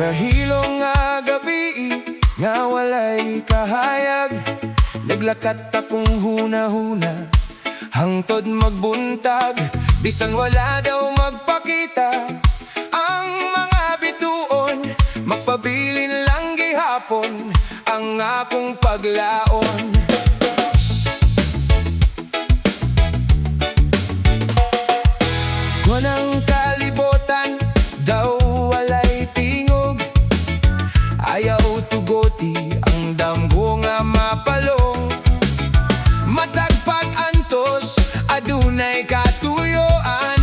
Sa hilong nga gabi nga walay kahayag, naglakat akong huna-huna hangtod magbuntag. Bisan wala daw magpakita ang mga bituon, magpabilin lang gihapon ang akong paglaon. Kon ang kalibutan daw walay tingog, ayaw tugoti ang damgo nga mapalong. Matag pag-antos adunay katuyoan,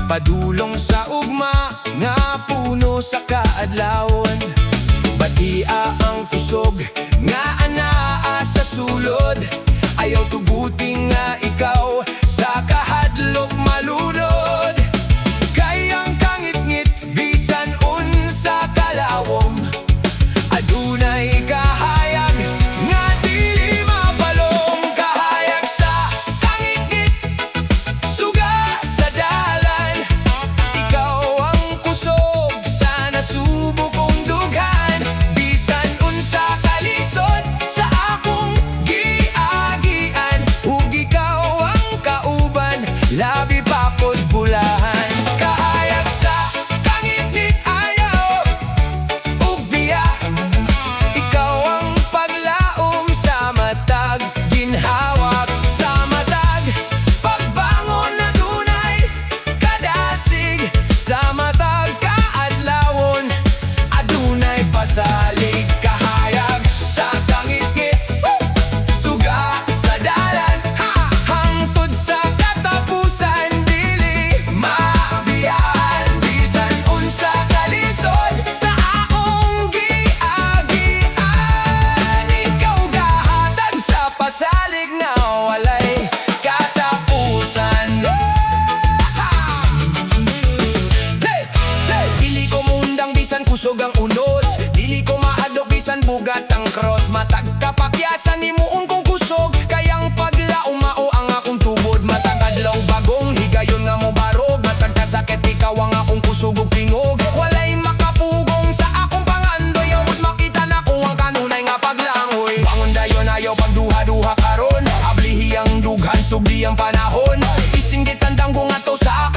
padulong sa ugma nga puno sa kaadlawon. Batia ang kusog nga anaa sa sulod. Ayaw tuguti nga ikaw sa kahadlok malunod. Kay ang kangitngit bisan unsa kalawom, adunay kahayag nga dili mapalong. Kahayag sa kangitngit, suga sa dalan. Ikaw ang kusog sa nasubo kong dughan. Bisan unsa kalisod sa akong giagian, ug ikaw ang kauban, labi pa ko's bulahan. Kahayag sa kangitngit, ayaw ug biya. Ikaw ang paglaom sa matag ginhawa. Sa matag pagbangon adunay kadasig. Sa matag kaadlawon adunay pasalig. Kahayag sa kangitngit, suga sa dalan. Hangtod sa katapusan dili mabiyaan. Bisan unsa kalisod sa akong giagian, ikaw gahatag sa pasalig nga walay katapusan. Hey! Hey! Dili ko mundang bisan kusog ang unos. Dili ko mahadlok bisan bugat ang cross. Matag kapakyasan himuon kong kusog, kay ang paglaom mao ang akong tubod. Matag adlaw bagong higayon nga mobarog. Matag kasakit, ikaw ang akong kusog ug tingog. Walay makapugong sa akong pangandoy. Amot makita nako ang kanunay nga paglangoy. Bangon dayon, ayaw pagduha-duha karon. Ablihi ang dughan, sugdi ang panahon. Isinggit ang damgo ngadto sa